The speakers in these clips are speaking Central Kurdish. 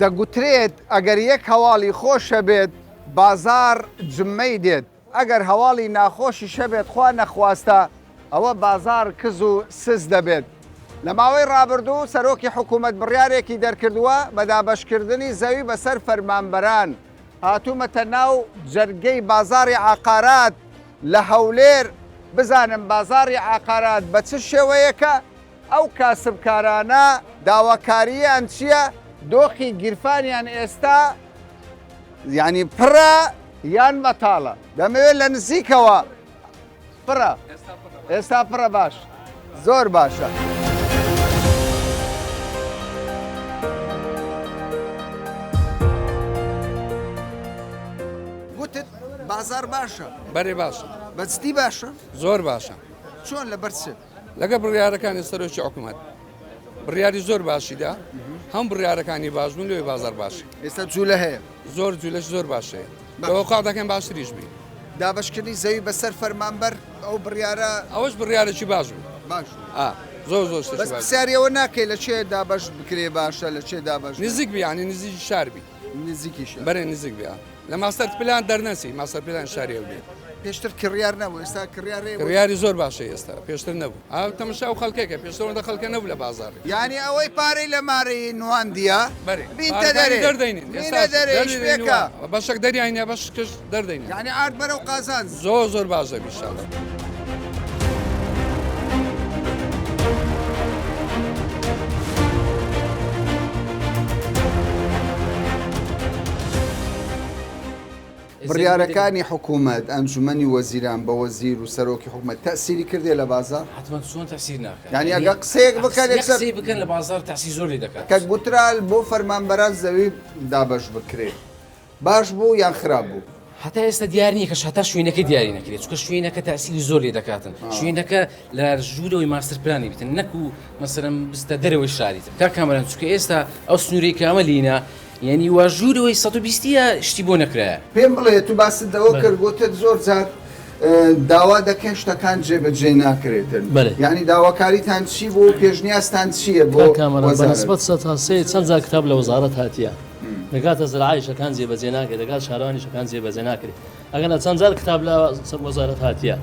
دەگوترێت ئەگەر یەک هەواڵی خۆش هەبێت بازاڕ جمەی دێت، ئەگەر هەواڵی ناخۆشیش هەبێت خوا نەخواستە ئەوە بازاڕ کز و سز دەبێت. لە ماوەی ڕابردوو سەرۆکی حکوومەت بڕیارێکی دەرکردووە بە دابەشکردنی زەوی بەسەر فەرمانبەران. هاتوومەتە ناو جەرگەی بازاڕی عەقارات لە هەولێر بزانم بازاڕی عەقارات بە چ شێوەیەکە، ئەو کاسبکارانە داواکارییان چییە، دۆخی گیرفانیان ئێستا یانی پڕە یان بەتاڵە؟ دەمەوێت لە نزیکەوە پڕە ئێستا پڕە باش زۆر باشە. گوتت بازار باشە؟ بەرێ باشە. بەجدی باشە؟ زۆر باشە. چۆن لەبەر چ؟ لەگە بڕیارەکانی سەرۆکی حکوومەت بڕیاری زۆر باشیدا هەم بڕیارەکانی باش بوون لەوێ بازار باش ئێستا جوولە هەیە زۆر جوولەش زۆر باش هەیە تەوەقع دەکەن باشتریش بی. دابەشکردنی زەوی بەسەر فەرمانبەر ئەو بڕیارە. ئەوەش بڕیارێکی باش بوو. باش بوو. ئا زۆر زۆر شتێکی بەس باش بوو. پرسیاری ئەوە ناکەی لە چێ دابەش بکرێ باشە لە چێ دابەش نەکرێ. نزیک بی یانی نزیکی شار بی. نزیکی شار. بەرێ نزیک بی ئا. لە ماستەر پلان دەرنەچی ماستەر پلان شاری هەولێر. پێشتر کڕیار نەبوو ئێستا کڕیار هەیە بۆ. کڕیاری زۆر باشە ئێستا پێشتر نەبوو ئا تەمەشا ئەو خەڵکەکە پێشتر ئەوەندە خەڵکە نەبوو لە بازاڕێ. یانی ئەوەی پارەی لە مارەیی نواندیە بەرێ بینتە پارەکانی دەرێ دەردەینین بینە ئێستاش دەرێ ئیش دەردەینین پێکە. وا بەشەک دەریاینە بەشکش دەردەینین. یانی ئارد بەرەو قازانج. زۆر زۆر باش دەبی ئیشاڵا. بڕیارەکانی حکوومەت، ئەنجومەنی وەزیران بە وەزیر و سەرۆکی حکومەت تەئسیری کردیە لە بازاڕ؟ حەتمەن چۆن تەئسیر ناکات؟ یانی ئەگەر قسەیەک بکەن یەک یەکسەر قسەی بکەن لە بازاڕ تەئسیر زۆر لێ دەکات. کە گوترا بۆ فەرمانبەران زەوی دابەش بکرێ باش بوو یان خراپ بوو؟ هەتا ئێستا دیار نییە کە هەتا شوێنەکەی دیاری نەکرێت چونکە شوێنەکە تەئسیری زۆر لێ دەکاتن شوێنەکە لە ژوورەوەی ماستەر پلانی بیتن نەکو مەسەلەن بستە دەرەوەی شاری تر کاک کامەران چونکە ئێستا ئەو سنوورەی کە ئەمە لینە یانی وا ژوورەوەی 120 یە شتی بۆ نەکرایە. پێم بڵێ تو باست لەوە کرد گوتت زۆر جار داوا دەکەن شتەکان جێبەجێ ناکرێتن بەلێ. یانی داواکاریتان چی بوو و پێشنیازتان چییە بۆ کاک کامەران بە وەزارەت؟ نسبەت 103 چەند جار کتاب لە وەزارەت هاتیە دەگاتە زراعی شەکان جێبەجێ ناکرێ دەگات شارەوانی شەکان جێبەجێ ناکرێ ئەگەنا چەند جار کتاب لە وەزارەت هاتیە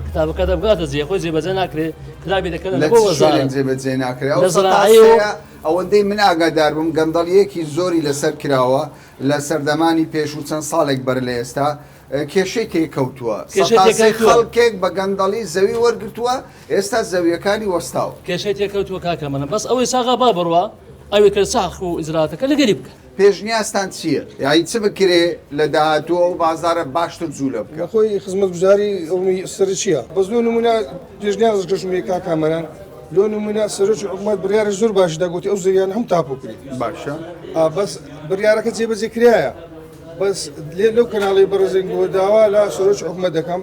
کتابەکە دەبگاتە جێ خۆی جێبەجێ ناکرێ کتابی دەکەنە لە بۆ چ شوێنێک وەزارەت جێبەجێ ناکرێ؟ ئەو لە سەتا زراعی و سێیە ئەوەندەی من ئاگادار بم گەندەڵییەکی زۆری لەسەر کراوە لە سەردەمانی پێشوو چەند ساڵێک بەر لە ئێستا کێشەی تێکەوتووە کێشەی سەتا سێی تێکەوتووە. خەڵکێک بە گەندەڵی زەوی وەرگرتووە ئێستا زەوییەکانی وەستاوە. کێشەی تێکەوتووە کاکە مەلا بەس ئەوەی ساغا با بڕوا ئەوی کە ساخ و ئیجراتەکە لەگەری بکە. پێشنیازتان چییە؟ یانی چ بکرێ لە داهاتوو ئەو بازاڕە باشتر جوولە بکا؟ خۆی خزمەتگوزاری ئەومی سەرەکییە بەس لۆ نموونە پێشنیاز کەشم هەیە کاک کامەران لۆ نموونە سەرۆکی حکومەت بڕیاری زۆر باشی دا گوتی ئەو زەویانە هەموو تاپۆ کرێ باشە بەس بڕیارەکە جێبەجێ کرایە بەس لێ لەو کەناڵی بەڕێزێک بۆ داوا لە سەرۆکی حکومەت دەکەم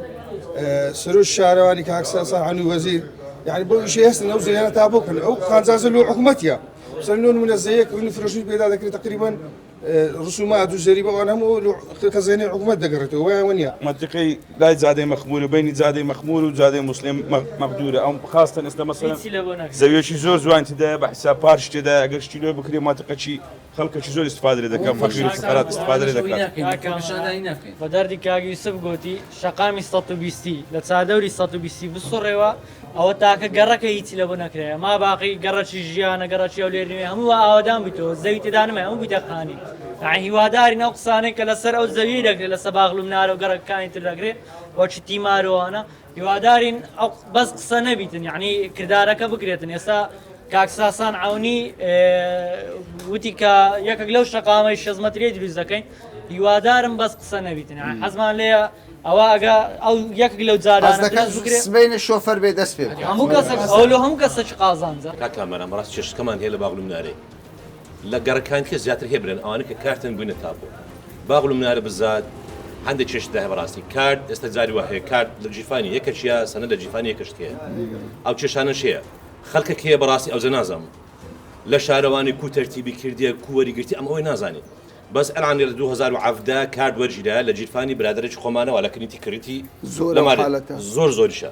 سەرۆک شارەوانی کاک ساسان عەلی وەزیر یعنی بۆ ئیشی هەستن ئەو زەویانە تاپۆ کەن ئەو قانجازە لۆ حکومەتیە سەر لۆ نمونە زەیەک کڕین و فرۆشتنی پێدا دەکرێت تقریبا ڕسومات و زەریبە ئەوان هەموو خەزێنەی حکومەت دەگەڕێتەوە وایە وەنیە؟ مەنتیقەی لای جادەی مەخمور و بەینی جادەی مەخمور و جادەی موسلیم مەقدورە ئەو خاستەن ئێستا مەسەلەن زەویەکی زۆر جوانی تێدایە بە حیساب پارکی تێدایە ئەگەر شتی لۆ بکرێ مەنتیقەکی خەڵکەکی زۆر ئیستفادە لێ دەکەن فەقیر و فوقەرات ئیستفادە لێ دەکات. بە دەردی کاک یوسف گۆتی شەقامی 120 لە چاردەوری 120 بسوڕێوە ئەوە تاکە گەڕەکە هیچی لەبۆ نەکرایە ما باقی گەڕەکی ژیانە گەڕەکی هەولێر نوێ هەموو وا ئاوەدان بوویتەوە زەوی تێدا نەمایە هەموو بوویتە خانی یەعنی هیوادارین ئەو قسانەی کە لەسەر ئەو زەویەی دەکرێت لەسەر باغلومنارە و گەڕەکەکانی تر دەکرێت وەکی تیمارۆوانە هیوادارین ئەو بەس قسە نەبیتن یعنی کردارەکە بکرێتن ئێستا کاک ساسان عەونی وتی کە یەکێک لەو شەقامەی شەست مەتریە دروست دەکەین هیوادارم بەس قسە نەبیتن یعنی حەزمان لێیە ئەوە ئەگە ئەو یەکێک لەو جادانە حەز دەکەن دروست بکرێ سبەینێ شۆفەر بێ دەست پێ بکات. هەموو کەسێک ئەوە لۆ هەموو کەسێکی قازانجە. کاک کامەران بەڕاست چێشتکەمان هەیە لە باغلومنارەی لە گەڕەکانی تر زیاتر هەیە برێن ئەوانە کە کارتن بوینە تاپۆ باغلومنارە بزات هەندێک چێشت هەیە بەڕاستی کارت ئێستا جاری وا هەیە کارت لە جیفانی یەکەکیە سەنە لە جیفانی یەکەشت هەیە ئەو کێشانەش هەیە خەڵکەک هەیە بەڕاستی ئەوجە نازانم لە شارەوانی کو تەرتیبی کردیە کو وەریگرتی ئەم ئەوەی نازانین بەس ئەلان لە 2017 کارت وەرگیرایە لە گیرفانی برادەرێکی خۆمانەوە لە کنیتی کڕیتی زۆر لە ئەو مارێ حالەتە. زۆر زۆریشە.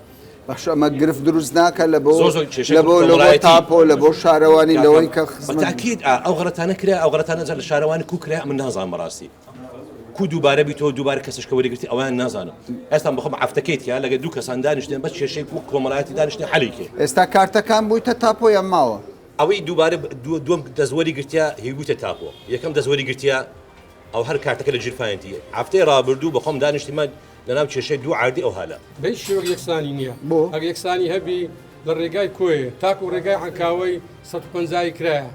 باشە ئەمە گرفت دروست ناکە لە بۆ زۆر زۆر کێشەی لە بۆ لە بۆ کۆمەڵایەتی. تاپۆ لە بۆ شارەوانی لەوەی کە بە خزمەت تاکید ئا، ئەو غەڵەتانە کرا ئەو غەڵەتانە جا لە شارەوانی کو کرا من نازانم بەڕاستی کو دووبارە بیتەوە دووبارە کەسش کە وەریگرتی ئەویان نازانم ئێستا بخۆم هەفتەکەی تیا لەگە دوو کەسان دانیشتێن بەس کێشەی کو کۆمەڵایەتی دانیشتێن حەلی کێ. ئێستا کارتەکان بوویتە تاپۆ یان ماوە؟ ئەوەی دووبارە دووەم دەست وەری گرتیا هی بوویتە تاپۆ یەکەم دەست وەری گرتیا ئەو هەر کارتەکە لە گیرفانێتی هەفتەی ڕابردوو بەخۆم دانیشتیمە لەناو کێشەی دوو عەردی ئەو هالە. بە هیچ شێوەک یەکسانی نییە ئەگەر یەکسانی هەبی لە ڕێگای کۆیێ تاکو ڕێگای عەنکاوەی 150 ی کرایە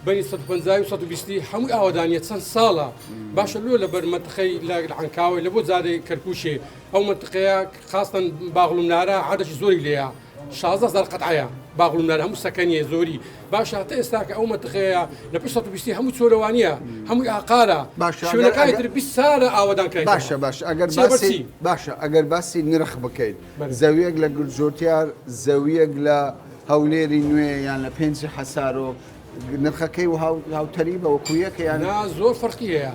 بەینی 150 و 120 ی هەمووی ئاوەدانیە چەند ساڵە باشە لۆ لەبەر مەنتقەی لە عەنکاوەی لە بۆ جادەی کەرکوکێ ئەو مەنتقەیە خاستەن باغڵومنارە عەردێکی زۆری لێیە 16 هەزار قەتعەیە باغڵومنار هەموو سەکەنیە زۆری باشە هەتا ئێستا کە ئەو مەنتقەیە لە پشت 120 ی هەموو چۆلەوانیە هەمووی ئاقارە باشە ئەگەر شوێنەکانی ئەگەر تر 20 سالە ئاوەدان کرایتەوە باشە باشە ئەگەر چیە بەر باسی چی؟ باشە ئەگەر باسی نرخ بکەیت بەلێ. زەویەک لە گرجۆتیار زەویەک لە هەولێری نوێ یان لە پێنجی حەسارۆک نرخەکەی و هاوتەریبە وەکو یەکە یان نا زۆر فەرقی هەیە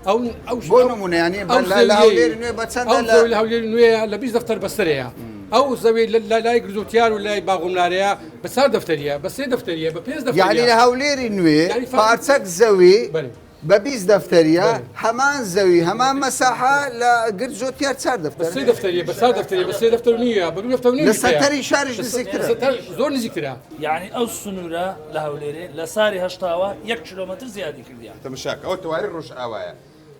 ئەو ئەو بۆ نمونە یانی ئەو لە زەویەی هەولێری نوێ بە چەندە ئەو لە زەوی لە هەولێری نوێ لە 20 دەفتەر بەسەرەیە ئەو زەوی لە لای گرزۆتیار و لای باغۆمنارەیە بە چار دەفتەریە بە سێ دەفتەریە بە پێنج یعنی دەفتەریە لە هەولێری نوێ یعنی فەرق پارچەک زەوی بەلێ بە 20 دەفتەریە بەلێ هەمان زەوی هەمان مەساحە لە گرد جۆتیار چار بە دەفتەر سێ دەفتەریە بە چار دەفتەریە بە سێ دەفتەر و نیوە بە دوو دەفتەر و لە نیویش هەیە سەنتەری شاریش لە نزیکترە سەنتەر زۆر نزیکترە. یەعنی ئەو سنوورە لە هەولێرێ لە ساری هەشتاوە یەک کیلۆمەتر زیادی کردیە. تەمەشاکە ئەوە تەواری ڕۆژئاوایە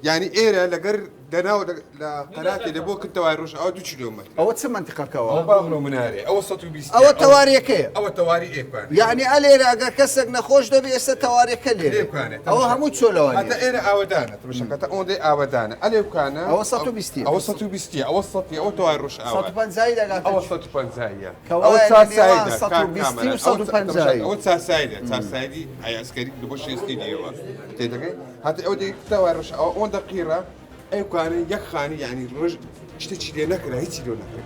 یانی ئێرە لەگەر دەناو لە قەناتێ لە بۆ کرد تەواری ڕۆژئاوا 2 کیلۆمەترە. ئەوە چ مەنتیقەکەوە؟ ئەوە باغڵە و منارەیە ئەوە 120 ئەوە تەواریەکەیە. ئەوە تەواری ئێکوانێ. یەعنی ئەلێرە ئەگەر کەسێک نەخۆش دەبی ئێستا تەواریەکە لێرەیە. لێبکانێ ئەوە تەمەشا. هەموو چۆلەوانیە. هەتا ئێرە ئاوەدانە تەمەشاکە هەتا ئەوەندەی ئاوەدانە ئەلێوکانە ئەوە 120 ئەوە 120 ئەوە 100 ئەوە تەواری ڕۆژئاوایە. 150 دەگاتە ئەوە چ؟ 150 ئەوە کەوایە لە چار نێوان سایدە کاک 120 کامەران و ئەوە 150. ئەوە چار سایدە چار سایدی ئەی ئەسکەری لە بۆ شێستی دیەوە تێدەگەی هەتا ئەوە دەی تەواری ڕۆژئاوا ئەوەندە قیڕە ئەو کانە یەک خانی یعنی ڕژ شتێکی لێ نەکرا هیچی لێ نەکرا.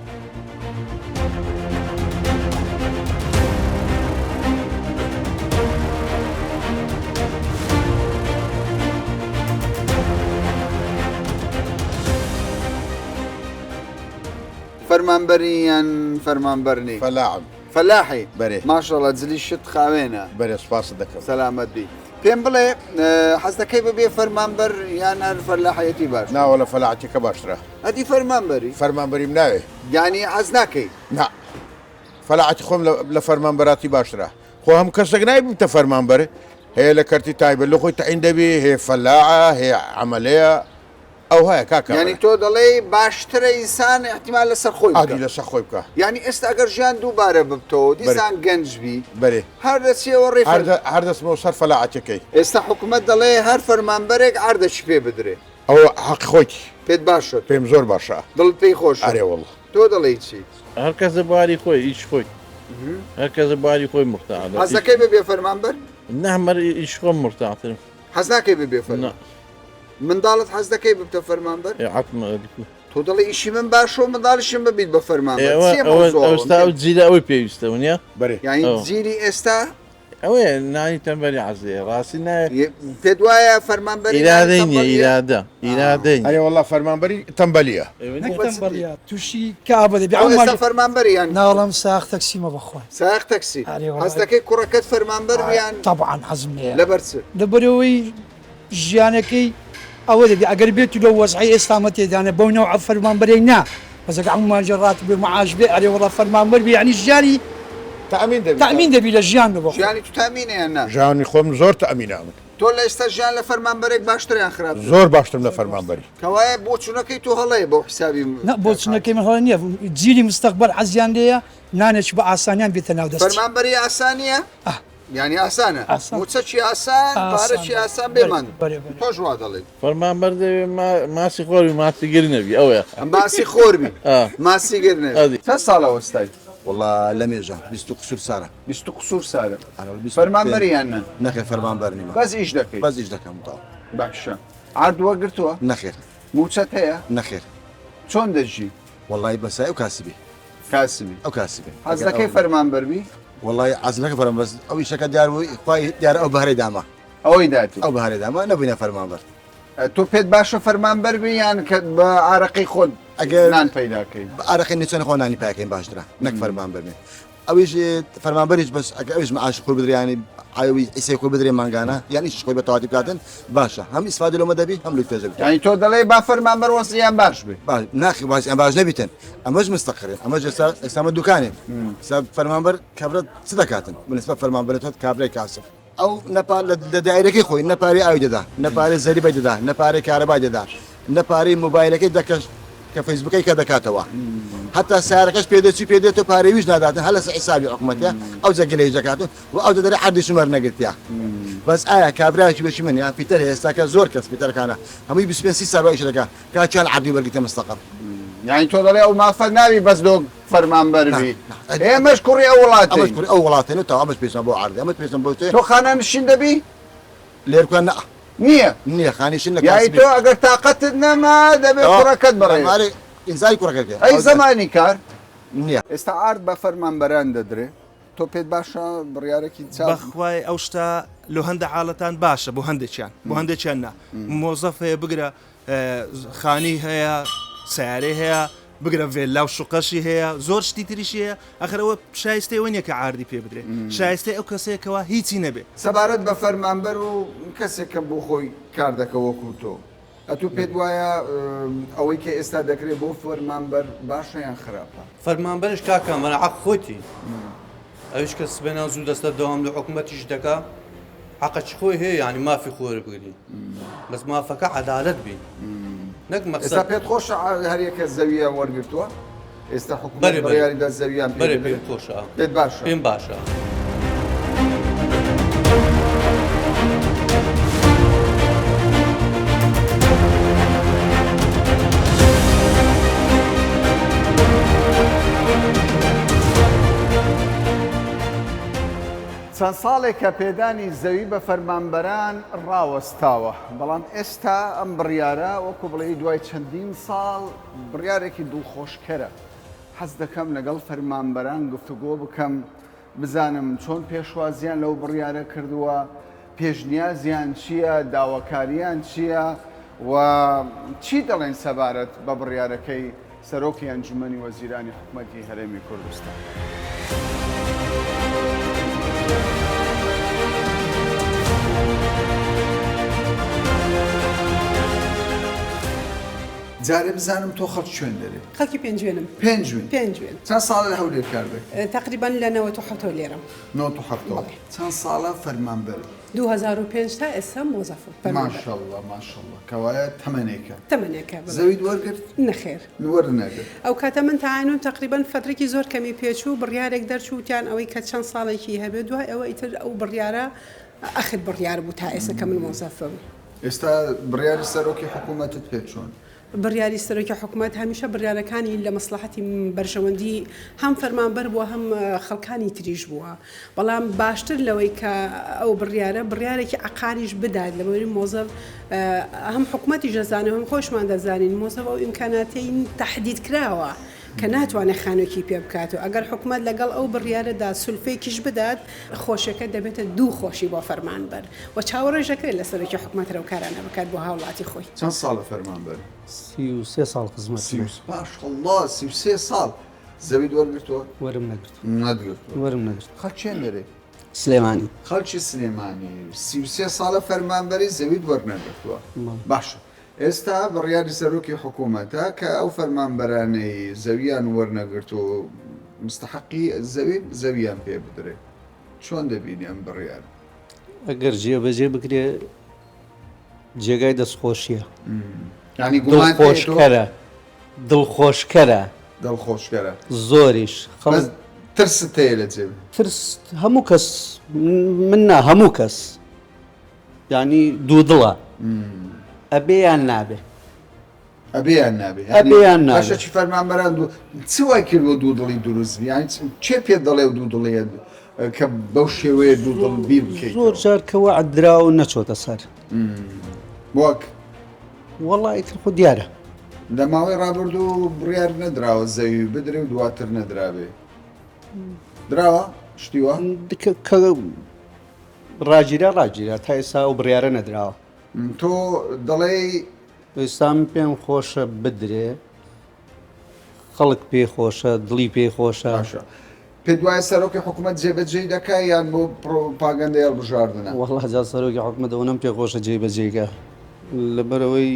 فەرمانبەری یان فەرمانبەر نی؟ فەلاحم. فەلاحی؟ بەرێ. ماشەڵا جلی شت خاوێنە. بەرێ سوپاست دەکەم. سەلامەت بی. پێم بڵێ حەز دەکەی ببێ فەرمانبەر یان هەر فەلاحەتی باشترە؟ ناوەڵا فەلاحەتیەکە باشترە. ئەدی فەرمانبەری؟ فەرمانبەریم ناوێ. یانی حەز ناکەی؟ نا. فەلاحەتی خۆم لە فەرمانبەراتی باشترە. خۆ هەموو کەسێک نایبێ ببتە فەرمانبەر. هەیە لە کەرتی تایبەت لە خۆی تەعین دەبی، هەیە فەلاحە، هەیە عەمەلەیە. ئەوهایە کاک کامەران. یانی تۆ دەڵێی باشترە ئینسان ئیحتیمال لەسەر خۆی بکا. ئادی لەسەر خۆی بکا. یانی ئێستا ئەگەر ژیان دووبارە ببتەوە دیسان گەنج بی بەرێ هەر دەچیەوە ڕێی هەر هەر دەچمەوە سەر فەلاعەتەکەی. ئێستا حکومەت دەڵێ هەر فەرمانبەرێک عەردەکی پێ بدرێ. ئەوە حەقی خۆیتی. پێت باشە تۆ؟ پێم زۆر باشە. دڵت پێی خۆشە؟ ئەرێ وەڵا. تۆ دەڵێی چی؟ هەر کەس لە بواری خۆی ئیش خۆی هەر کەس لە بواری خۆی مورتاحە. حەز دەکەی ببیە فەرمانبەر؟ نا مەر ئیش خۆم مورتاحترم. حەز ناکەی ببیە فەرمانبەر؟ نا. منداڵت حەز دەکەی ببتە فەرمانبەر؟ ئێ عەتمە ئەدی. تۆ دەڵێ ئیشی من باشە و منداڵیشم ببیت بە فەرمانبەر. ئێ ئەوە چییە ئەوە مەوزوعەوە؟ ئەوستا ئەو جیلە ئەوەی پێویستە ونیە؟ بەرێ. یانی ئەوە. جیلی ئێستا؟ ئەوەیە نانی تەمبەلی عەزێ ڕاستی نایە. پێت وایە فەرمانبەری نانی ئیرادەی نییە تەمبەلیە؟ ئیرادە ئیرادەی ئەرێ وەڵا فەرمانبەری تەمبەلیە. نەک تەمبەلیە تووشی کەئابە دەبی. ئەو ئێستا فەرمانبەری یان؟ ناوەڵام سایەق تەکسیمە بەخوا. سایەق تەکسی. ئەرێ وەڵا. حەز دەکەی کوڕەکەت فەرمانبەر بی یان؟ تەبعەن حەزم لێیە. لەبەر چ؟ لەبەرئەوەی ژیانەکەی ئەوە دەبی ئەگەر بێت و لەو وەزعەی ئێستامە تێدانە بەو نەوعە فەرمانبەرەی نا بەس ئەگەر عەمومان ژە ڕاتب بێ معاش بێ ئەرێ وەڵا فەرمانبەر بی یانی ژیانی تەئمین دەبی تەئمین دەبی لە ژیان بۆ خۆت. ژیانی تو تەئمینە یان نا؟ ژیانی خۆم زۆر تەئمینە ئەمن. تۆ لە ئێستا ژیان لە فەرمانبەرێک باشترە یان خراپتر؟ زۆر باشترم لە فەرمانبەری. کەوایە بۆچونەکەی تۆ هەڵەیە بەو حیسابی نا بۆچونەکەی من هەڵە نییە جیلی مستەقبەل حەزیان لێیە نانێکی بە ئاسانیان بێتە ناو دەستی. فەرمانبەری ئاسانییە؟ یانی ئاسانە ئاسان. موچەکی ئاسان ئاسان پارەکی بەرێ ئاسان بەرێ بێمان بەرێ بەرێ. تۆش وا دەڵێی. فەرمانبەر دەبێ ماسی خۆر بی ماسی گر نەبی ئەوەیە. ماسی خۆر بی ئا. ماسی گر نەبی. ئەدی. چەند ساڵە وەستای؟ وەڵا لەمێژە 20 و قسوور سارە. 20 و قسوور سارە. ئەرێ وەڵا 25 فەرمانبەری یان نا؟ نەخێر فەرمانبەر نیمە. بەس ئیش دەکەی؟ بەس ئیش دەکەم تەواو. باشە عەرد وەرگرتووە؟ نەخێر. مووچەت هەیە؟ نەخێر. چۆن دەژی؟ وەڵای بەسای ئەو کاسبی. کاسبی. ئەو کاسبی. حەز دەکەی فەرمانبەر بی؟ وەڵای عەزمەکە فەرمان بەس ئەو ئیشەکە دیار بوو خوای دیارە ئەو بەهرەی داما. ئەوەی داتی. ئەو بەهرەی داما نەبووینە فەرمانبەر. تۆ پێت باشە فەرمانبەر بی یان کە بە ئارەقەی خۆت؟ ئەگەر نان پەیدا کەی. بە ئارەقەی نەچۆنە خۆ نانی پاکەین باشترە نەک فەرمانبەر بین. ئەویش فەرمانبەریش بەس ئەگەر ئەویش معاش خۆی بدرێ یانی عەوی ئیسەی خۆی بدرێ مانگانە یان ئیشی خۆی بە تەواتی بکاتن باشە هەم ئیسفادە لەمە دەبی هەم لوی پێش دەبی. یانی تۆ دەڵێی با فەرمانبەر وەزعیان باش بێ. باش ناخی وەزعیان باش نەبیتن ئەمەش مستەقرن ئەمەش ئێستا ئێستا ئەمە دوکانێ ئێستا فەرمانبەر کابرا چ دەکاتن بنسبە فەرمانبەرە تۆ کابرای کاسب ئەو نە پا لە دایرەکەی خۆی نە پارەی ئاوی دەدا نە پارەی زەریبەی دەدا نە پارەی کارەبای دەدا نە پارەی مۆبایلەکەی دەکەش کە فەیسبوکەی کە دەکاتەوە هەتا سارەکەش پێدەچی پێدێت و پارەی ویش ناداتن هەر لەسەر حیسابی حکومەتە ئەو جە گلەیش دەکات و ئەو دەدەرێ عەردیش وەرنەگرتیە بەس ئایا کابرایەکی وەکی من یان فیتەر هەیە ئێستاکە زۆر کەس فیتەرەکانە هەمووی 25 30 سال ئیش دەکا کاکیان عەردی وەرگرتە مستەقەر یانی تۆ دەڵێ ئەو مافە ناوی بەس لۆ فەرمانبەر بی ئێمەش کوڕی ئەو وڵاتەین. ئەمەش کوڕی ئەو وڵاتەین و تەواو ئەمەش پێویستمان بۆ عەردە ئەمەش پێویستمان بۆ تۆ خانەنشین دەبی؟ لێرکوان نا. نییە؟ نییە خانەنشین لە یانی تۆ ئەگەر تاقەتت نەما دەبێ کوڕەکەت بەڕێ. ئەرێ ئینزای کوڕەکەت بکە. ئەی زەمانی کار؟ نییە. ئێستا عەرد بە فەرمانبەران دەدرێ تۆ پێت باشە بڕیارێکی چاک؟ بەخوای ئەو شتە لۆ هەندە حاڵەتان باشە بۆ هەندێکیان بۆ هەندێکیان نا مۆزەف هەیە بگرە خانی هەیە سیارەی هەیە بگرە ڤێللا و شوقەشی هەیە زۆر شتی تریشی هەیە ئەخر ئەوە شایستەی ئەوە نییە کە عاردی پێ بدرێ شایستەی ئەو کەسەیە کەوا هیچی نەبێ. سەبارەت بە فەرمانبەر و کەسێک کە بۆ خۆی کار دەکە وەکو تۆ ئەتوو پێت وایە ئەوەی کە ئێستا دەکرێت بۆ فەرمانبەر باشە یان خراپە؟ فەرمانبەرش کاک کامەران عەق خۆیتی ئەویش کە سبەینان زوو دەستە دەوام لە حکومەتیش دەکا حەقەکی خۆی هەیە یانی مافی خۆی وەربگری بەس مافەکە عەدالەت بی نەک مەقسەد. ئێستا پێت خۆشە هەریەکە زەوییان وەرگرتووە؟ ئێستا حکومەت بڕیاری دا زەوییان پێ بەرێ پێم خۆشە. پێت باشە؟ پێم باشە. چەند ساڵێکە پێدانی زەوی بە فەرمانبەران ڕاوەستاوە، بەڵام ئێستا ئەم بڕیارە وەکو بڵێی دوای چەندین ساڵ بڕیارێکی دڵخۆشکەرە. حەز دەکەم لەگەڵ فەرمانبەران گفتوگۆ بکەم، بزانم چۆن پێشوازییان لەو بڕیارە کردووە، پێشنیازیان چییە، داواکارییان چییە و چی دەڵێن سەبارەت بە بڕیارەکەی سەرۆکی ئەنجومەنی وەزیرانی حکومەتی هەرێمی کوردستان. جارێ بزانم تۆ خەڵکی کوێن دەرێ؟ خەڵکی پێنجوێنم. پێنجوێن؟ پێنجوێن. چەند ساڵە لە هەولێر کار دەکەی؟ تەقریبەن لە 97ەوە لێرەم. 97ەوە. بەڵێ. چەند ساڵە فەرمانبەری؟ 2005 تا ئێستا مۆزەفم، فەرمانبەرم. ماشاءاللە ماشاءاللە کەوایە تەمەنێکە. تەمەنێکە بەڵێ. زەویت وەرگرت؟ نەخێر. وەرنەگرت. ئەو کاتە من تەعینم تەقریبەن فەترەکی زۆر کەمی پێچوو، بڕیارێک دەرچوو وتیان ئەوەی کە چەند ساڵێکی هەبێ، دوای ئەوە ئیتر ئەو بڕیارە ئەخر بڕیار بوو تا ئێستا کە من مۆزەفم. ئێستا بڕیاری سەرۆکی حکوومەتت پێ چۆن؟ بڕیاری سەرۆکی حکومەت هەمیشە بڕیارەکانی لە مەسڵەحەتی بەرژەوەندی هەم فەرمانبەر بووە هەم خەڵکانی تریش بووە بەڵام باشتر لەوەی کە ئەو بڕیارە بڕیارێکی عەقاریش بدات لەبەری مۆزەف هەم حکومەتیش دەزانێت هەم خۆشمان دەزانین مۆزەف ئەو ئیمکاناتەی تەحدید کراوە کە ناتوانێت خانووێکی پێ بکات و ئەگەر حکومەت لەگەڵ ئەو بڕیارەدا سولفەیەکیش بدات خۆشیەکە دەبێتە دوو خۆشی بۆ فەرمانبەر و چاوەڕێش دەکرێت لە سەرۆکی حکومەت رەو کارانە بکات بۆ هاوڵاتی خۆی. چەند ساڵە فەرمانبەری؟ 33 ساڵ خزمەتم. ماشاءاللە 33 ساڵ زەویت وەرگرتووە؟ وەرم نەگرتووە. نەتگرتووە. وەرم نەگرتووە. خەڵکی چێن دەرێ؟ سلێمانی. خەڵکی سلێمانی 33 ساڵە فەرمانبەری زەویت وەرنەگرتووە. باشە ئێستا بڕیاری سەرۆکی حکوومەتە کە ئەو فەرمانبەرانەی زەویان وەرنەگرتووە و مستحەقی زەوین زەویان پێ بدرێ. چۆن دەبینی ئەم بڕیارە؟ ئەگەر جێبەجێ بکرێ جێگای دەستخۆشیە. یانی گومان هەیە تۆ؟ دڵخۆشکەرە. دڵخۆشکەرە. دڵخۆشکەرە. زۆریش. بەس ترست هەیە لە جێ؟ ترس هەموو کەس من نا هەموو کەس. یانی دوودڵە ئەبێ یان نابێ. ئەبێ یان نابێ؟ ئەبێ یان نابێ. بەشێکی فەرمانبەران دوو چ وای کردووە دوودڵی دروست بی؟ یانی کێ پێت دەڵێ و دوودڵیە کە بەو شێوەیە دوودڵ بیر بکەیتەوە؟ زۆر جار کە وەعد دراوە و نەچۆتە سەر. وەک؟ وەڵا ئیتر خۆ دیارە. لە ماوەی ڕابردوو بڕیار نەدراوە زەوی بدرێ و دواتر نەدرابێ. دراوە شتی وا؟ کە ڕاگیرا ڕاگیرا تا ئێستا ئەو بڕیارە نەدراوە. تۆ دەڵێی؟ ئێستا من پێم خۆشە بدرێ. خەڵک پێی خۆشە دڵی پێی خۆشە. باشە پێت وایە سەرۆکی حکومەت جێبەجێی دەکا یان بۆ پڕۆپاگەندەی هەڵبژاردنە؟ وەڵا جا سەرۆکی حکومەت ئەوەنەم پێ خۆشە جێبەجێی کا لەبەرئەوەی.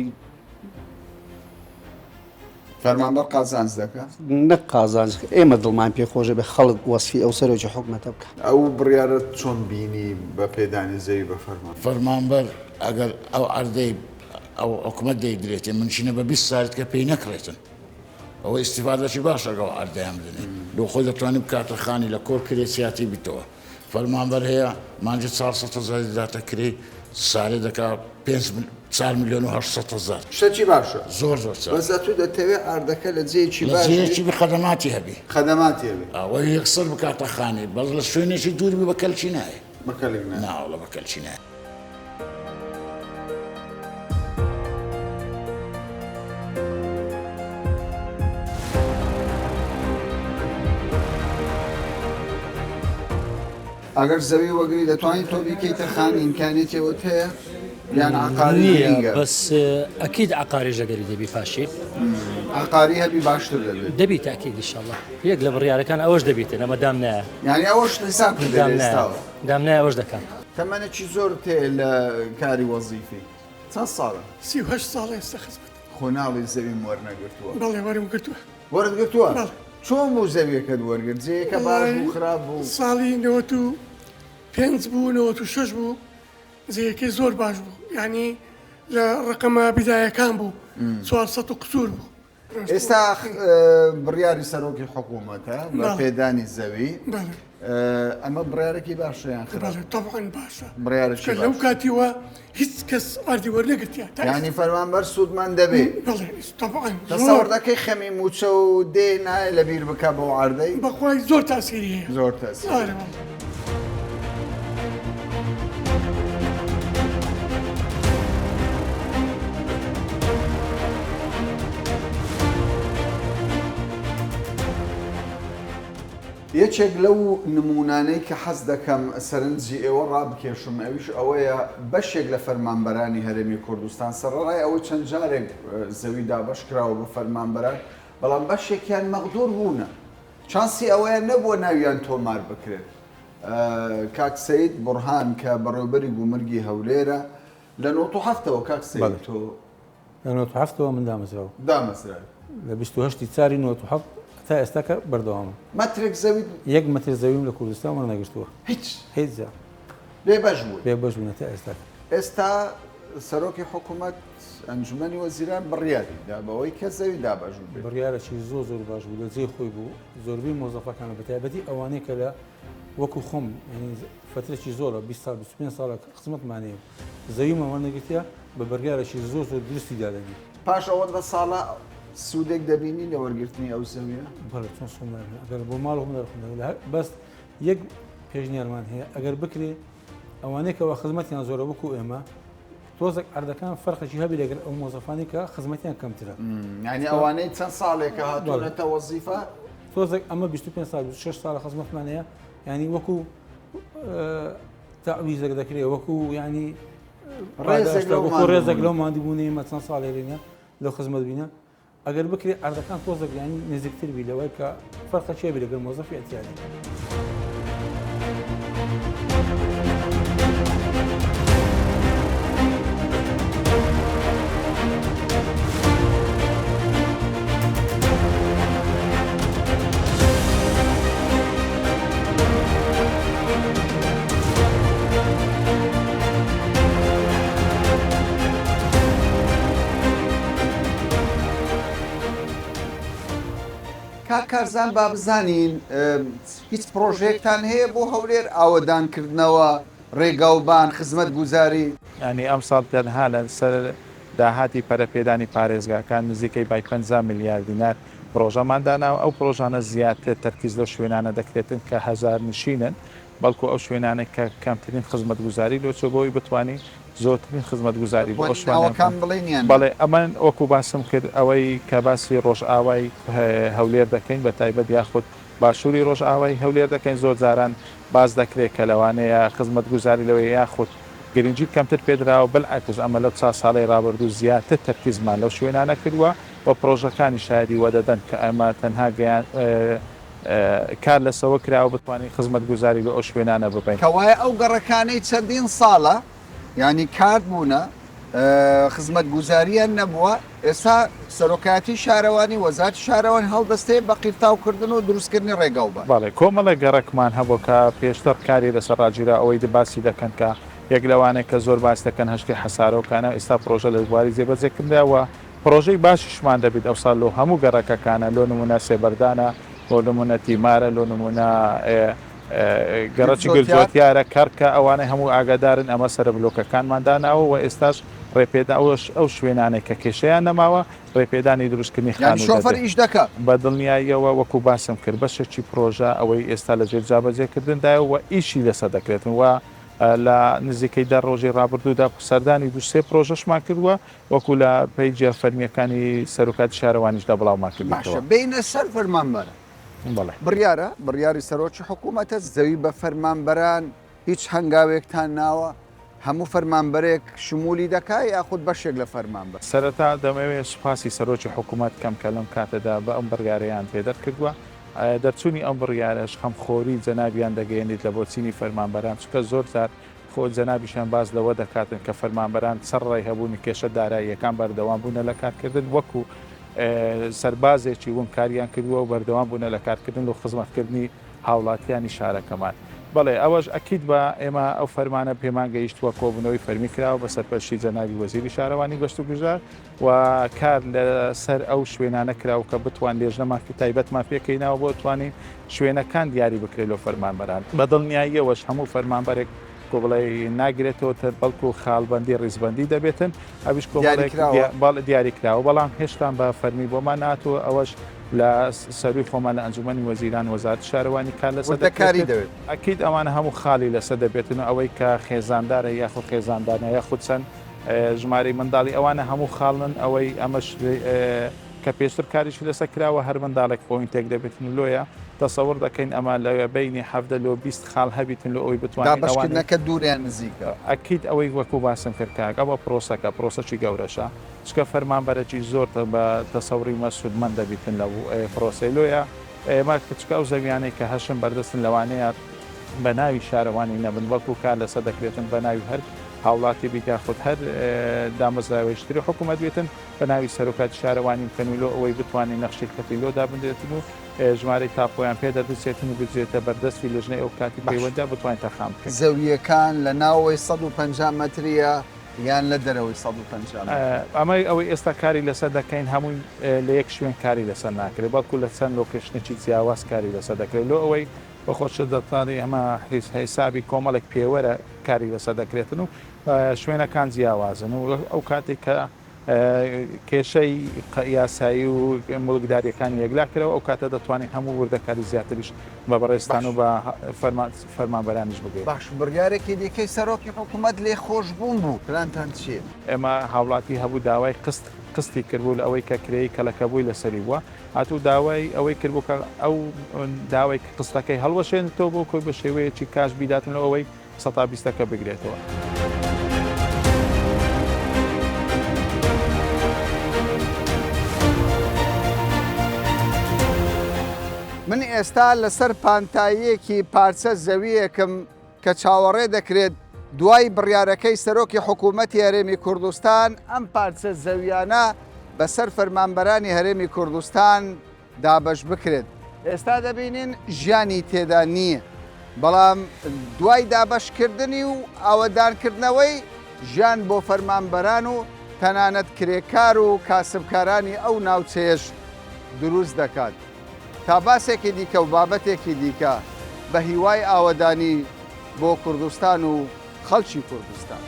فەرمانبەر قازانج دەکا؟ نەک قازانج ئێمە دڵمان پێ خۆش دەبێ خەڵک وەسفی ئەو سەرۆکی حکومەتە بکا. ئەو بڕیارەت چۆن بینی بە پێدانی زەوی بە فەرمانبەر؟ فەرمانبەر ئەگەر ئەو عەردەی ئەو حکومەت دەیدرێتێ منشینە بە 20 سالت کە پێی نەکڕێتن ئەوە ئیستیفادەکی باشە ئەگەر ئەو عەردەیان بدەنێ لۆ خۆی دەتوانێت بکاتە خانی لە کۆر کرێچیاتی بیتەوە فەرمانبەر هەیە مانگی 400 هەزاری دەداتە کرێی سارێ دەکا پێنج 4 ملیۆن و 800 هەزار. شتەکی باشە. زۆر زۆر چاکە. بەس ئەتوو دەتەوێ عەردەکە لە جێیەکی لە باش بی. جێیەکی بی خەدەماتی هەبی. خەدەماتی هەبی. ئەوە یەکسەر بکاتە خانی بەس لە شوێنێکی دوور بی بە کەلکی نایە. بە کەلک نایە. ناوەڵا بە کەلکی نایە. ئەگەر زەوی وەگری دەتوانی تۆ بیکەیتە خانی ئیمکانیەتی ئەوەت هەیە یان عقاری نییە گرینگە؟ بەس ئەکید عقاریش لەگەری دەبی پاشی عقاری هەبی باشتر دەبێت دەبی تاکید ئینشاءاللە یەک لە بڕیارەکان ئەوەش دەبیتن ئەمە دام نایە یعنی ئەوەش حساب کردە دام نایە ئێستاوە دام نایە ئەوەش دەکەم. تەمەنێکی زۆرت هەیە لە کاری وەزیفی چەند ساڵە؟ 38 ساڵە ئێستا خزمەت. خۆ ناڵێی زەویم وەرنەگرتووە. بەڵێ وەرم گرتووە. وەرت گرتووە؟ بەڵێ. چۆن بوو زەویەکەت وەرگرت؟ جێیەکە باش بوو خراپ بوو؟ ساڵی 95 بوو 96 بوو جێیەکەی زۆر باش بوو یانی لە ڕەقەمە بیدایەکان بوو 400 و قسوور بوو. ئێستا بڕیاری سەرۆکی حکوومەتە بە پێدانی زەوی ئەمە بڕیارێکی باشە یان خراپ؟ طبعا باشە بڕیارێکی لەو کاتیوە هیچ کەس ئاردی وەرنەگرتیە ینی فەرمانبەر سوودمان دەبێ طبعا تەسەوەر دەکەی خەمی مووچە و دێ نایە لەبیر بکە بەو عەردەی؟ بەخوای زۆر تاسیری هەیە زۆر تاسیری. یەکێک لەو نموونانەی کە حەز دەکەم سەرنجی ئێوە ڕابکێشم ئەویش ئەوەیە بەشێک لە فەرمانبەرانی هەرێمی کوردستان سەرەڕای ئەوەی چەند جارێک زەوی دابەش کراوە بە فەرمانبەران بەڵام بەشێکیان مەغدور بوونە چانسی ئەوەیان نەبووە ناویان تۆمار بکرێت. کاک سەید بوڕهان کە بەڕێوبەری گومرگی هەولێرە لە نۆت و حەفتەوە کاک سەید تۆ لە نۆت و حەفتەوە من دامەزراوم. دامەزراوی. لە 28 ی چاری نۆت و حەفت تا ئێستاکە بەردەوامم. مەترێک زەویت؟ یەک مەتر زەویم لە کوردستان وەرنەگرتووە. هیچ؟ هیچ جا. بێ بەش بووی؟ بێ بەش بووینە تا ئێستاکە. ئێستا سەرۆکی حکوومەت ئەنجومەنی وەزیران بڕیاری دا بەوەی کە زەوی دابەش ببێت. بڕیارێکی زۆر زۆر باش بوو لە جێی خۆی بوو زۆربەی مۆزەفەکان بە تایبەتی ئەوانەی کە لە وەکو خۆم یانی فەترەکی زۆرە 20 ساڵ 25 ساڵە خزمەتمان هەیە زەویمان وەرنەگرتیە بە بڕیارێکی زۆر زۆر دروستی دادەنێ. پاش ئەوەندە ساڵە سوودێک دەبینی لە وەرگرتنی ئەو زەویە؟ بەڵێ چۆن سوود نابینم ئەگەر بۆ ماڵ خۆم دەرخۆم بەس یەک پێشنیارمان هەیە ئەگەر بکرێ ئەوانەی کەوا خزمەتیان زۆرە وەکو ئێمە تۆزێک عەردەکان فەرقێکی هەبێ لەگەل ئەو مۆزەفانەی کە خزمەتیان کەمترە. یانی ئەوانەی چەند ساڵێکە هاتوونەتە وەزیفە؟ تۆزێک ئەمە 25 ساڵ 26 ساڵە خزمەتمان هەیە ینی وەکو تەعویزێک دەکرێت وەکو ینی ڕێزێک لەو ماندووبوونەی ئێمە چەند ساڵێ لێنە لەو خزمەت بینە ئەگەر بکرێ عەردەکان تۆزێک یانی نزیکتر بی لەوەی کە فەرقە چێ بی لەگەڵ مۆزەفی ئەتیادی. کاک کارزان با بزانین هیچ پڕۆژەیەکتان هەیە بۆ هەولێر ئاوەدانکردنەوە ڕێگاوبان خزمەتگوزاری؟ یانی ئەمساڵ تەنها لەسەر داهاتی پەرەپێدانی پارێزگاکان نزیکەی بای 50 ملیار دینار پڕۆژەمان داناوە، ئەو پڕۆژانە زیاتر تەرکیز لەو شوێنانە دەکرێتن کە هەژارنشینن، بەڵکو ئەو شوێنانەی کە کەمترین خزمەتگوزاری لۆ چووە بۆی بتوانین زۆرترین خزمەتگوزاری بۆ ئەو دەتوانین شوانە ناوەکان بڵێین یان نا؟ بەڵێ ئەمە وەکو باسم کرد ئەوەی کە باسی ڕۆژئاوای هەولێر دەکەین بە تایبەت یاخود باشووری ڕۆژئاوای هەولێر دەکەین زۆر جاران باس دەکرێت کە لەوانەیە خزمەتگوزاری لەوێ یاخود گرنگی کەمتر پێدراوە بەلعەکس ئەمە لەو چا ساڵەی ڕابردوو زیاتر تەرکیزمان لەو شوێنانە کردووە. و پرۆژەکانی شایەدی وەدەدەن کە ئەمە تەنها گەیان کار لەسەوە کراوە بتوانین خزمەتگوزاری لۆ ئەو شوێنانە ببەین. کەوایە ئەو گەڕەکانەی چەندین ساڵە یانی کارت بوونە خزمەتگوزاریان نەبووە ئێستا سەرۆکایەتی شارەوانی وەزارەتی شارەوانی هەڵدەستێ بە قیرتاوکردن و دروستکردنی ڕێگاوبان. بەڵێ کۆمەڵێک گەڕەکمان هەبوو کە پێشتر کاری لەسەر ڕاگیرا ئەوەی باسی دەکەن کە یەک لەوانەی کە زۆر باس دەکەن هەشتی حەسارۆکانە ئێستا پرۆژە لە بواری جێبەجێکردندا و پرۆژەی باشیشمان دەبیت ئەوسا لۆ هەموو گەڕەکەکانە لۆ نمونە سێبەردانە لۆ نمونە تیمارە لۆ نمونە گەڕەکی گرجۆتیارە کەڕکە ئەوانەی هەموو ئاگادارن ئەمە سەرە بلۆکەکانمان داناوە و ئێستاش ڕێپێدا ئەوش ئەو شوێنانەی کە کێشەیان نەماوە ڕێپێدانی دروستکردنی یانی خانوو شۆفەر دەبێت. ئیش دەکا؟ بە دڵنیاییەوە وەکو باسم کرد بەشێکی پرۆژە ئەوەی ئێستا لە ژێر جابەجێکردندایە و ئیشی لەسەر دەکرێتن و لە نزیکەی دە ڕۆژی ڕابردوودا سەردانی دوو سێ پرۆژەشمان کردووە وەکو لە پەیجە فەرمییەکانی سەرۆکاتی شارەوانیشدا بڵاومان باشە کردووەتەوە. بێینە سەر فەرمانبەران. بەڵێ. بڕیارە، بڕیاری سەرۆکی حکوومەتە زەوی بە فەرمانبەران هیچ هەنگاوێکتان ناوە؟ هەموو فەرمانبەرێک شمولی دەکا یاخود بەشێک لە فەرمانبەر؟ سەرەتا دەمەوێت سوپاسی سەرۆکی حکوومەت بکەم کە لەم کاتەدا بە ئەم بڕیارەیان پێدەرکردووە. دەرچوونی ئەم بڕیارەش خەمخۆری جەنابیان دەگەیەنیت لە بۆ چینی فەرمانبەران، چونکە زۆر جار خۆ جەنابیشیان باس لەوە دەکاتن کە فەرمانبەران سەرەڕای هەبوونی کێشە داراییەکان بەردەوام بوونە لە کارکردن وەکو سەربازێکی ون کاریان کردووە و بەردەوام بوونە لە کارکردن و خزمەتکردنی هاوڵاتیانی شارەکەمان. بەڵێ ئەوەش ئەکید بە ئێمە ئەو فەرمانە پێمان گەیشتووە کۆبوونەوەی فەرمی کراوە بە سەرپەرشتی جەنابی وەزیری شارەوانی گەشت و گوزار و کار لە سەر ئەو شوێنانە کراوە کە بتوان لێژنەمان تایبەتمان پێکهیناوە بۆ توانین شوێنەکان دیاری بکرێت لۆ فەرمانبەران. بە دڵنیاییەوەش هەموو فەرمانبەرێک کۆ بڵێی ناگرێتەوە تر بەڵکو خاڵبەندی ڕیزبەندی دەبێتن ئەویش کۆمەڵێک دیاریکراوە؟ بەڵێ دیاریکراوە بەڵام هێشتان بە فەرمی بۆمان نەهاتووە ئەوەش لە سەرووی خۆمان لە ئەنجومەنی وەزیران وەزارەتی شارەوانی کار لەسەر وردەکاری دەکرێتن. دەوێت. ئەکید ئەوانە هەموو خاڵی لەسەر دەبێتن و ئەوەی کە خێزاندارە یاخود خێزاندار نیە یاخود چەند ژمارەی منداڵی ئەوانە هەموو خاڵن ئەوەی ئەمەش کە پێشتر کاریشی لەسەر کراوە هەر منداڵێک پۆینتێک دەبێتن و لۆیە تەسەور دەکەین ئەمە لە بەینی 17 لۆ 20 خاڵ هەبیتن لۆ ئەوەی بتوانین ئەوانەی دابەشکردنەکە دوور یان نزیکە؟ ئەکید ئەوەی وەکو باسم کرد کاک ئەوە پرۆسەکە پرۆسەکی گەورەشە چونکە فەرمانبەرەکی زۆر بە تەسەوری مە سوودمەند دەبیتن لەو پرۆسەی لۆیە ئێمە چونکە ئەو زەویانەی کە هەشن بەردەستن لەوانەیە بە ناوی شارەوانی نەبن بەڵکو کار لەسەر دەکرێتن بە ناوی هەر هاوڵاتی بیت یاخود هەر دامەزراوەیش تری حکوومەت بێتن بە ناوی سەرۆکاتی شارەوانی بکەن و لۆ ئەوەی بتوانین نەخشەی خەتی لۆ دابنرێتن و ژمارەی تاپۆیان پێ دەربچێتن و بدرێتە بەردەستی لێژنەی ئەو کاتی پەیوەندە بتوانین تەرخان بکەین. زەوییەکان لە ناوەوەی 150 مەترییە یان لە دەرەوەی 150 مەتری؟ ئەمە ئەوەی ئێستا کاری لەسەر دەکەین هەمووی لە یەک شوێن کاری لەسەر ناکرێت بەڵکو لە چەند لۆکەیشنێکی جیاواز کاری لەسەر دەکرێت لۆ ئەوەی بە خۆشت دەتوانی ئەمە حیسابی کۆمەڵێک پێوەرە کاری لەسەر دەکرێتن و شوێنەکان جیاوازن و ئەو کاتێک کە کێشەی یاسایی و موڵکداریەکانی یەکلا کرەوە ئەو کاتە دەتوانین هەموو وردەکاری زیاتریش بە بەڕێزتان و بە فەرمانبەرانیش بگەین. باش بڕیارێکی دیکەی سەرۆکی حکومەت لێخۆشبوون بوو، پلانتان چییە؟ ئێمە هاوڵاتی هەبوو داوای قست قستی کردبوو لە ئەوەی کە کرێی کەڵەکەبووی لەسەری بووە هاتوو داوای ئەوەی کردبوو کە ئەو داوای قستەکەی هەڵوەشێنێتەوە بۆ کۆی بە شێوەیەکی کاش بیداتن لە ئەوەی سەتا بیستەکە بگرێتەوە. من ئێستا لەسەر پانتاییەکی پارچە زەوییەکم کە چاوەڕێ دەکرێت دوای بڕیارەکەی سەرۆکی حکوومەتی هەرێمی کوردستان ئەم پارچە زەویانە بەسەر فەرمانبەرانی هەرێمی کوردستان دابەش بکرێت. ئێستا دەبینین ژیانی تێدا نییە، بەڵام دوای دابەشکردنی و ئاوەدانکردنەوەی، ژیان بۆ فەرمانبەران و تەنانەت کرێکار و کاسبکارانی ئەو ناوچەیەش دروست دەکات. تا باسێکی دیکە و بابەتێکی دیکە، بە هیوای ئاوەدانی بۆ کوردستان و خەڵکی کوردستان.